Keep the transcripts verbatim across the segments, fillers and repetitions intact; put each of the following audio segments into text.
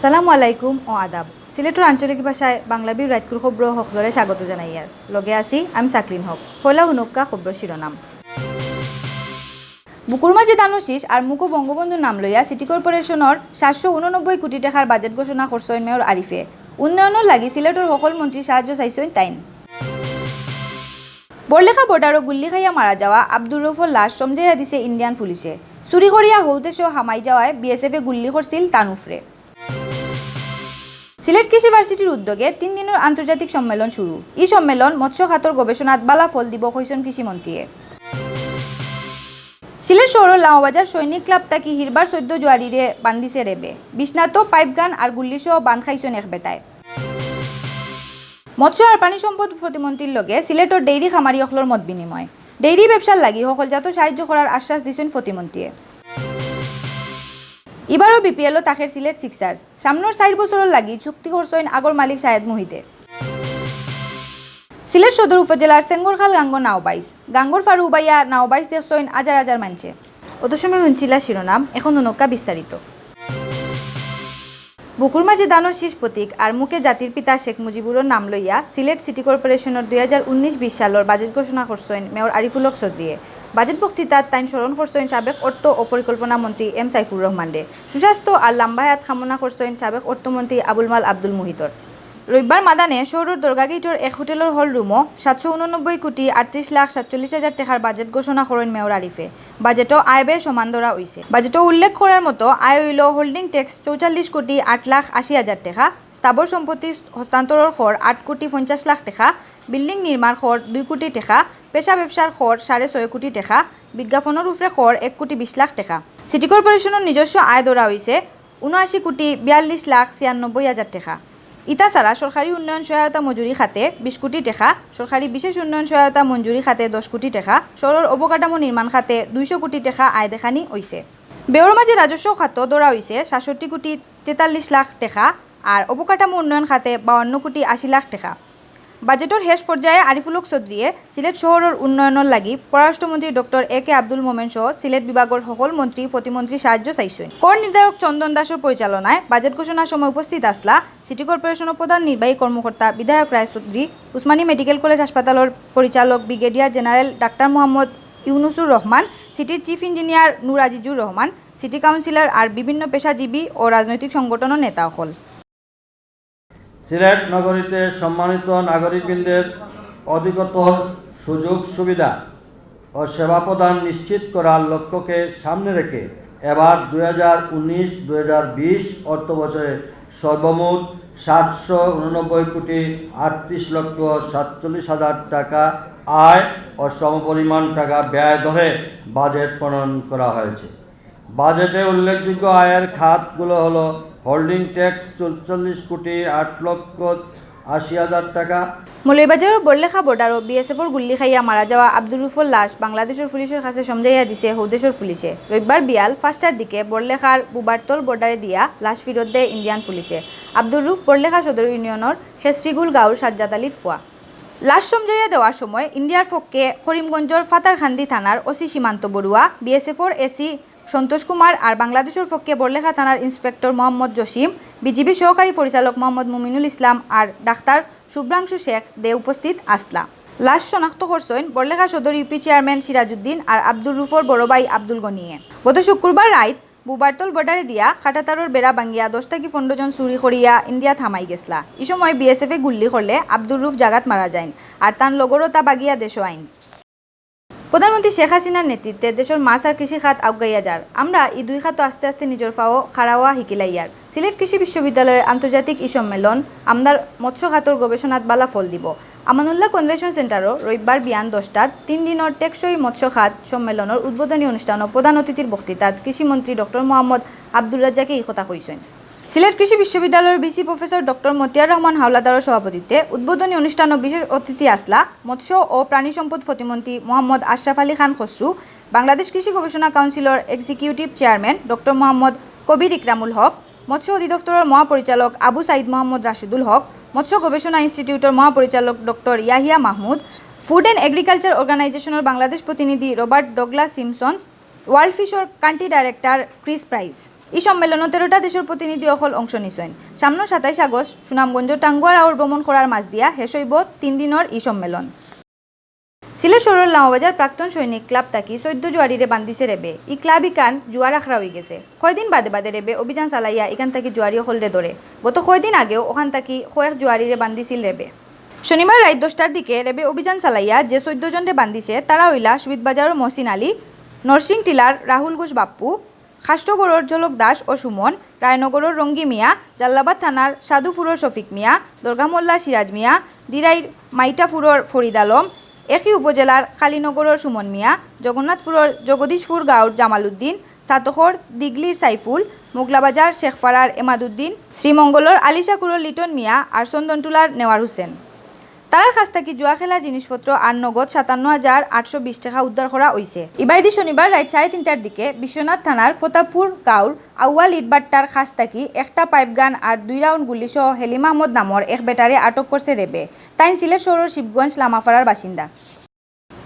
আসসালামু আলাইকুম ও আদাব। সিলেটর আঞ্চলিক ভাষায় বাংলা ভিউ রাইতকুর খবরো হকলরে স্বাগত জানাইয়ার। লগে আছি আমি সাকলিন হক। ফয়লা হুনুক্কা খবরর শিরোনাম। বুকুর মাঝে ধানর শীষ আর মুখো বঙ্গবন্ধুর নাম লইয়া সিটি কর্পোরেশনর সাতশো ঊননব্বই কোটি টেকার বাজেট ঘোষণা করছইন মেয়র আরিফে। উন্নয়নর লাগি সিলেটর হকল মন্ত্রীর সাহায্য চাইছইন তাইন। বড়লেখা বর্ডারো গুল্লি খাইয়া মারা যাওয়া আব্দুর রউফর লাশ সমঝাইয়া দিছে ইন্ডিয়ান পুলিশে। চুরি করিয়া হউ দেশো হামাই যাওয়ায় বিএসএফে গুল্লি করছিল তান উফরে। সিলেট কৃষি ভার্সিটির উদ্যোগে তিন দিনর আন্তর্জাতিক সম্মেলন শুরু। ই সম্মেলন মৎস্য খাতর গবেষণাত বালা ফল দিব কইছইন কৃষিমন্ত্রীয়ে। সিলেট শহরর লামাবাজার সৈনিক ক্লাব থাকি হিরবার চৈদ্দ জুয়ারিরে বান্ধিছে রেবে। বিছনাত পাইপ গান আর গুল্লিসহ বান্ধ খাইছইন এক বেটায়। মৎস্য আর প্রাণী সম্পদ প্রতিমন্ত্রীর লগে সিলেটর ডেইরি খামারি অকলর মত বিনিময়। ডেইরি ব্যবসার লাগি হকলজাত সাহায্য করার আশ্বাস দিছইন প্রতিমন্ত্রীয়ে। ইবারও বিপিএলও তাকের সিলেট সিক্সার্স। সামনর চাইর বছরর লাগি চুক্তি করছইন আগর মালিক শাহেদ মুহিতে। সিলেট সদর উপজেলার সেঙ্গরখাল গাঙ্গো নাও বাইছ। গাঙ্গর ফারু উবাইয়া নাও বাইছ দেখছইন হাজার হাজার মানষে। অত সময় হুনছিলা শিরোনাম, এখন হুনুক্কা বিস্তারিত। বুকুর মাঝে ধানর শীষ প্রতীক আর মুখে জাতির পিতা শেখ মুজিবুরর নাম লইয়া সিলেট সিটি কর্পোরেশনর দুই হাজার উনিশ বিশ সালর বাজেট ঘোষণা করছইন মেয়র আরিফুল হক চৌধুরীয়ে। বাজেট বক্তৃতাত তাইন স্মরণ করছইন সাবেক অর্থ ও পরিকল্পনা মন্ত্রী এম সাইফুর রহমানরে। সুস্বাস্থ্য আর লম্বা হায়াত কামনা করছইন সাবেক অর্থমন্ত্রী আবুল মাল আব্দুল মুহিতর। রবিবার মাদানে শহরর দরগা গেইটর এক হোটেলর হল রুমো সাতশো ঊননব্বই কোটি আটত্রিশ লাখ সাতচল্লিশ হাজার টেকার বাজেট ঘোষণা করইন মেয়র আরিফে। বাজেটো আয় ব্যয় সমান ধরা অইছে। বাজেটো উল্লেখ করার মতো আয় অইলো হোল্ডিং ট্যাক্স চৌচল্লিশ কোটি আট লাখ আশি হাজার টেকা, স্থাবর সম্পত্তি হস্তান্তরর কর আট কোটি পঞ্চাশ লাখ টেকা, বিল্ডিং নির্মাণ কর দুই কোটি টেকা, পেশা ব্যবসার কর সাড়ে ছয় কোটি টেকা, বিজ্ঞাপনর উপরে কর এক কোটি বিশ লাখ টেকা। সিটি কর্পোরেশনর নিজস্ব আয় ধরা অইছে ঊনআশি কোটি বিয়াল্লিশ লাখ ছিয়ানব্বই হাজার টেকা। ইতা ছাড়া সরকারি উন্নয়ন সহায়তা মঞ্জুরি খাতে বিশ কোটি টেকা, সরকারি বিশেষ উন্নয়ন সহায়তা মঞ্জুরি খাতে দশ কোটি টেকা, শহরর অবকাঠামো নির্মাণ খাতে দুইশো কোটি টেকা আয় দেখানি অইছে। ব্যয়র মাঝে রাজস্ব খাতো ধরা অইছে সাতষট্টি কোটি তেতাল্লিশ লাখ টেকা আর অবকাঠামো উন্নয়ন খাতে বাউান্ন কোটি আশি লাখ টেকা। বাজেটর শেষ পর্যায়ে আরিফুল হক চৌধুরীয়ে সিলেট শহরর উন্নয়নর লাগি পররাষ্ট্রমন্ত্রী ডক্টর এ কে আব্দুল মোমেন সহ সিলেট বিভাগর হকল মন্ত্রী প্রতিমন্ত্রীর সাহায্য চাইছইন। কর নির্ধারক চন্দন দাসর পরিচালনায় বাজেট ঘোষণার সময় উপস্থিত আছলা সিটি কর্পোরেশনর প্রধান নির্বাহী কর্মকর্তা বিধায়ক রায় চৌধুরী, উসমানী মেডিকেল কলেজ হাসপাতালর পরিচালক ব্রিগেডিয়ার জেনারেল ডাক্তার মোহাম্মদ ইউনুসুর রহমান, সিটির চিফ ইঞ্জিনিয়ার নূর আজিজুর রহমান, সিটি কাউন্সিলর আর বিভিন্ন পেশাজীবী ও রাজনৈতিক সংগঠনর নেতা অকল। সিলেট নগরীতে সম্মানিত নাগরিকবৃন্দের অধিকতর সুযোগ সুবিধা ও সেবা প্রদান নিশ্চিত করার লক্ষ্যকে সামনে রেখে এবার দুই হাজার উনিশ দুই হাজার বিশ অর্থ বছরে সর্বমোট সাতশো ঊননব্বই কোটি আটত্রিশ লক্ষ সাতচল্লিশ হাজার টাকা আয় ও সমপরিমাণ টাকা ব্যয় ধরে বাজেট প্রণয়ন করা হয়েছে। বাজেটে উল্লেখযোগ্য আয়ের খাতগুলো হলো হোল্ডিং ট্যাক্স চৌচল্লিশ কোটি আট লক্ষ আশি হাজার টাকা। মৌলভীবাজারর বড়লেখা বর্ডারো বিএসএফর গুল্লি খাইয়া মারা যাওয়া আব্দুর রউফর লাশ বাংলাদেশর পুলিশর কাছে সমঝাইয়া দিছে হউ দেশর পুলিশে। রবিবার বিয়াল পাঁচটার দিকে বড়লেখার বুবারতল বর্ডারে দিয়া লাশ ফিরত দেয় ইন্ডিয়ান পুলিশে। আব্দুর রউফ বড়লেখা সদর ইউনিয়নর খেসরিগুল গাঁওর সাজ্জাদ আলীর ফুয়া। লাশ সমঝাইয়া দেওয়ার সময় ইন্ডিয়ার পক্ষে করিমগঞ্জর ফাতারকান্দি থানার ওসি সীমান্ত বড়ুয়া, বিএসএফর এসি সন্তোষ কুমার আর বাংলাদেশর পক্ষে বড়লেখা থানার ইন্সপেক্টর মোহাম্মদ জসিম, বিজিবির সহকারী পরিচালক মোহাম্মদ মুমিনুল ইসলাম আর ডাক্তার শুভ্রাংশু শেখ দে উপস্থিত আছলা। লাশ শনাক্ত করছইন বড়লেখা সদর ইউপি চেয়ারম্যান সিরাজউদ্দিন আর আব্দুর রউফর বড় ভাই আব্দুল গনিয়ে। গত শুক্রবার রাইত বুবারতল বর্ডারে দিয়া কাঁটাতারর বেড়া ভাঙ্গিয়া দশ থাকি পনরো জন চুরি করিয়া ইন্ডিয়াত হামাই গেছলা। ই সময় বিএসএফে গুল্লি করলে আব্দুর রউফ জাগাত মারা যাইন আর তান লগরও তা বাগিয়া দেশো আইন। প্রধানমন্ত্রী শেখ হাসিনার নেতৃত্বে দেশর মাছ আর কৃষি খাত আগুয়াইয়া যার। আমরা ই দুই খাতো আস্তে আস্তে নিজর পাও খাড়া অওয়া হিকিলাইয়ার। সিলেট কৃষি বিশ্ববিদ্যালয়ে আন্তর্জাতিক ই সম্মেলন আমরার মৎস্য খাতর গবেষণাত বালা ফল দিব। আমানুল্লাহ কনভেনশন সেন্টারো রবিবার বিয়ান দশটাত তিন দিনর টেকসই মৎস্য খাত সম্মেলনর উদ্বোধনী অনুষ্ঠানো প্রধান অতিথির বক্তৃতাত কৃষিমন্ত্রী ডক্টর মোহাম্মদ আব্দুর রাজ্জাকে ই কথা কইছইন। সিলেট কৃষি বিশ্ববিদ্যালয়র ভিসি প্রফেসর ডক্টর মতিয়ার রহমান হাওলাদারর সভাপতিত্বে উদ্বোধনী অনুষ্ঠানো বিশেষ অতিথি আছলা মৎস্য ও প্রাণী সম্পদ প্রতিমন্ত্রী মোহাম্মদ আশরাফ আলী খান খসরু, বাংলাদেশ কৃষি গবেষণা কাউন্সিলর executive chairman doctor Mohammad Kabir Ikramul Haque, মৎস্য অধিদপ্তরর মহাপরিচালক আবু সাইদ মোহাম্মদ রাশিদুল হক, মৎস্য গবেষণা ইনস্টিটিউটর মহাপরিচালক doctor Yahiya Mahmud, food and agriculture অর্গানাইজেশনর বাংলাদেশ প্রতিনিধি রবার্ট ডগলাস সিমসন, ওয়ার্ল্ড ফিশর কান্ট্রি ডাইরেক্টর ক্রিস প্রাইস। ই সম্মেলনো তেরোটা দেশর প্রতিনিধি অকল অংশ নিছইন। সামনর সাতাইশ আগস্ট সুনামগঞ্জ টাঙ্গুয়ার আওর ভ্রমণ করার মাঝ দিয়া হেষ অইবো তিন দিনর ই সম্মেলন। সিলেট শহরর লামাবাজার প্রাক্তন সৈনিক ক্লাব থাকি চৈদ্দ জুয়ারিরে বান্ধিছে রেবে। ই ক্লাব ইখান জুয়ার আখড়া অইগেছে। কয়দিন বাদে বাদে রেবে অভিযান চালাইয়া ইখান থাকি জুয়ারি অকলরে ধরে। গত কয়দিন আগেও অখান থাকি কয়েক জুয়ারিরে বান্ধিছিল রেবে। শনিবার রাইত দশটার দিকে রেবে অভিযান চালাইয়া যে চৈদ্দ জনরে বান্ধিছে, তারা অইলা শহীদ বাজারর মহসিন আলী, নরসিং টিলার রাহুল ঘোষ বাপ্পু, খাষ্টগড়র ঝলক দাস ও সুমন, রায়নগরর রঙ্গি মিয়া, জালালাবাদ থানার সাধুপুরর শফিক মিয়া, দরগামোল্লার সিরাজ মিয়া, দিরাইর মাইটাপুরর ফরিদ আলম, একই উপজেলার কালীনগরর সুমন মিয়া, জগন্নাথপুরর জগদীশপুর গাঁওর জামাল উদ্দিন, ছাতকর দিগলির সাইফুল, মোগলাবাজার শেখপাড়ার এমাদ উদ্দিন, শ্রীমঙ্গলর আলীশাকুরর লিটন মিয়া আর চন্দনটুলার নেওয়ার হোসেন। তারার কাছ থাকি জুয়া খেলার জিনিসপত্র আর নগদ সাতান্ন হাজার আটশো বিশ টেকা উদ্ধার করা অইছে। ইবায়দি শনিবার রাইত সাড়ে তিনটার দিকে বিশ্বনাথ থানার প্রতাপপুর গাঁওর আউয়াল ইটভাট্টার কাছ থাকি একটা পাইপ গান আর দুই রাউন্ড গুলিসহ হেলিম আহমদ নামর এক বেটারে আটক করছে রেবে। তাইন সিলেট শহরর শিবগঞ্জ লামাপাড়ার বাসিন্দা।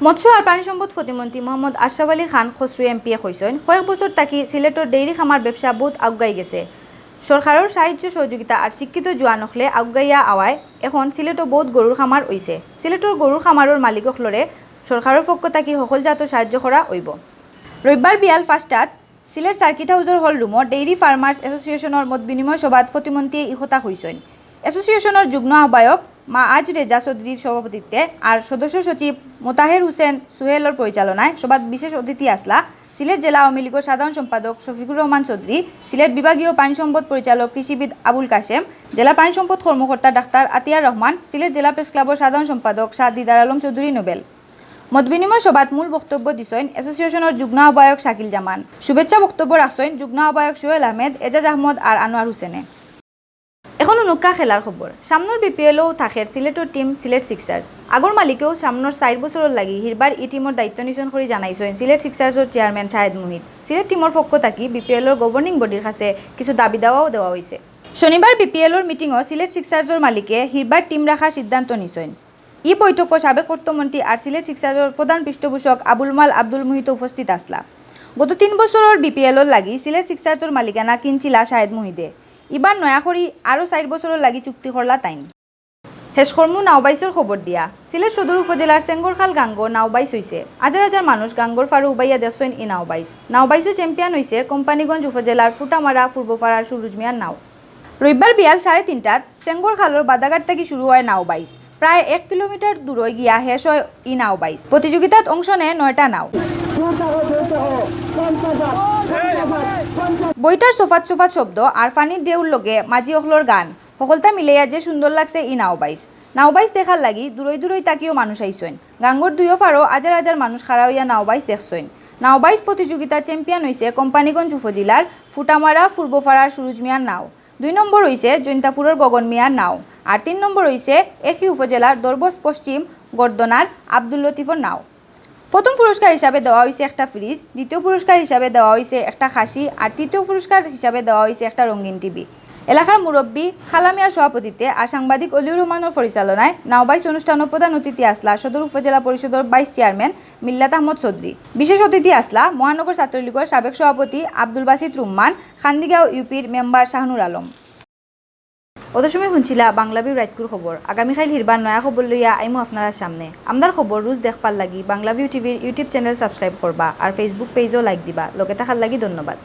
মৎস্য আর প্রাণী সম্পদ প্রতিমন্ত্রী মোহাম্মদ আশরাফ আলী খান খসরু এমপিয়ে কইছইন, কয়েক বছর থাকি সিলেটর ডেইরি খামার ব্যবসা বউত আগুয়াই গেছে। সরকারর সাহায্য সহযোগিতা আর শিক্ষিত জুয়ান অকলে আগুয়াইয়া আওয়ায় এখন সিলেটো বউত গরুর খামার অইছে। সিলেটর গরুর খামারর মালিক অকলরে সরকারর পক্ষ থাকি হকল জাতর সাহায্য করা অইবো। রবিবার বিয়াল পাঁচটাত সিলেট সার্কিট হাউসর হল রুমো ডেইরি ফার্মার্স অ্যাসোসিয়েশনর মত বিনিময় সভাত প্রতিমন্ত্রীয়ে ই কথা কইছইন। অ্যাসোসিয়েশনর যুগ্ম আহ্বায়ক মাআজ রেজা চৌধুরীর সভাপতিত্বে আর সদস্য সচিব মোতাহের হোসেন সুহেলর পরিচালনায় সভাত বিশেষ অতিথি আছলা সিলেট জেলা আওয়ামী লীগর সাধারণ সম্পাদক শফিকুর রহমান চৌধুরী, সিলেট বিভাগীয় প্রাণী সম্পদ পরিচালক কৃষিবিদ আবুল কাশেম, জেলা প্রাণী সম্পদ কর্মকর্তা ডাক্তার আতিয়ার রহমান, সিলেট জেলা প্রেস ক্লাবর সাধারণ সম্পাদক শাহ দিদার আলম চৌধুরী নোবেল। মতবিনিময় সভাত মূল বক্তব্য দিছইন অ্যাসোসিয়েশনর যুগ্ম আহ্বায়ক শাকিল জামান। শুভেচ্ছা বক্তব্য রাখছইন যুগ্ম আহ্বায়ক সোহেল আহমেদ, এজাজ আহমদ আর আনোয়ার হোসেনে। এখন উনুক্কা খেলার খবর। সামনর বিপিএলও থাকের সিলেটর টিম সিলেট সিক্সার্স। আগর মালিকেও সামনর চাইর বছরর লাগি হিরবার ই টিমর দায়িত্ব নিছইন করি জানাইছইন সিলেট সিক্সার্সর চেয়ারম্যান শাহেদ মুহিত। সিলেট টিমর পক্ষ থাকি বিপিএলর গভর্নিং বডির কাছে কিছু দাবি দাওয়াও দেওয়া অইছে। শনিবার বিপিএলর মিটিংও সিলেট সিক্সার্সর মালিকে হিরবার টিম রাখার সিদ্ধান্ত নিছইন। ই বৈঠকো সাবেক অর্থমন্ত্রী আর সিলেট সিক্সার্সর প্রধান পৃষ্ঠপোষক আবুল মাল আব্দুল মুহিত উপস্থিত আছলা। গত তিন বছরর বিপিএলর লাগি সিলেট সিক্সার্সর মালিকানা কিনছিলা শাহেদ মুহিদে। ইবার নয়া করি আরও চাইর বছরর লাগি চুক্তি করলা তাইন। হেষ করমু নাওবাইছর খবর দিয়া। সিলেট সদর উপজেলার সেঙ্গরখাল গাঙ্গো নাওবাইছ অইছে। হাজার হাজার মানুষ গাঙ্গোর ফারো উবাইয়া দেখছইন ই নাওবাইছ। নাওবাইছও চ্যাম্পিয়ন অইছে কোম্পানীগঞ্জ উপজেলার ফুটামারা পূর্বপাড়ার সুরুজ মিয়ার নাও। রবিবার বিয়াল সাড়ে তিনটাত সেঙ্গরখালর বাদাঘাট থাকি শুরু অয় নাওবাইছ। প্রায় এক কিলোমিটার দূরই গিয়া হেষ অয় ই নাওবাইছ। প্রতিযোগিতাত অংশ নেয় নয়টা নাও। বইটার সোফাত সোফাত শব্দ আর পানির ঢেউর লগে মাঝি অকলর গান, হকলতা মিলাইয়া যে সুন্দর লাগছে ই নাওবাইছ। নাওবাইছ দেখার লাগি দূরই দূরই থাকিও মানুষ আইছইন। গাঙ্গোর দুইও ফারো হাজার হাজার মানুষ খাড়া অইয়া নাওবাইছ দেখছইন। নাওবাইছ প্রতিযোগিতাত চ্যাম্পিয়ন অইছে কোম্পানীগঞ্জ উপজেলার ফুটামারা পূর্বপাড়ার সুরুজ মিয়ার নাও। দুই নম্বর অইছে জৈন্তাপুরর গগন মিয়ার নাও। আর তিন নম্বর অইছে একই উপজেলার দরবস্ত পশ্চিম গর্দনার আব্দুল লতিফর নাও। প্রথম পুরস্কার হিসাবে দেওয়া অইছে একটা ফ্রিজ, দ্বিতীয় পুরস্কার হিসাবে দেওয়া অইছে একটা খাসি, আর তৃতীয় পুরস্কার হিসাবে দেওয়া অইছে একটা রঙিন টিভি। এলাকার মুরব্বী খালা মিয়ার সভাপতিত্বে আর সাংবাদিক অলিউর রহমানর পরিচালনায় নাওবাইছ অনুষ্ঠানো প্রধান অতিথি আছলা সদর উপজেলা পরিষদর ভাইস চেয়ারম্যান মিল্লাত আহমদ চৌধুরী। বিশেষ অতিথি আছলা মহানগর ছাত্রলীগর সাবেক সভাপতি আব্দুল বাসিত রুম্মান, খান্দিগাঁও ইউপির মেম্বার শাহনুর আলম। অত সময় হুনছিলা বাংলা ভিউ রাইতকুর খবর। আগামীকাইল হিরবার নয়া খবর লইয়া আইমু আপনারার সামনে। আমরার খবর রোজ দেখবার লাগি বাংলা ভিউ টিভির YouTube চ্যানেল সাবস্ক্রাইব করবা আর Facebook পেজও লাইক দিবা। লগে থাকার লাগি ধন্যবাদ।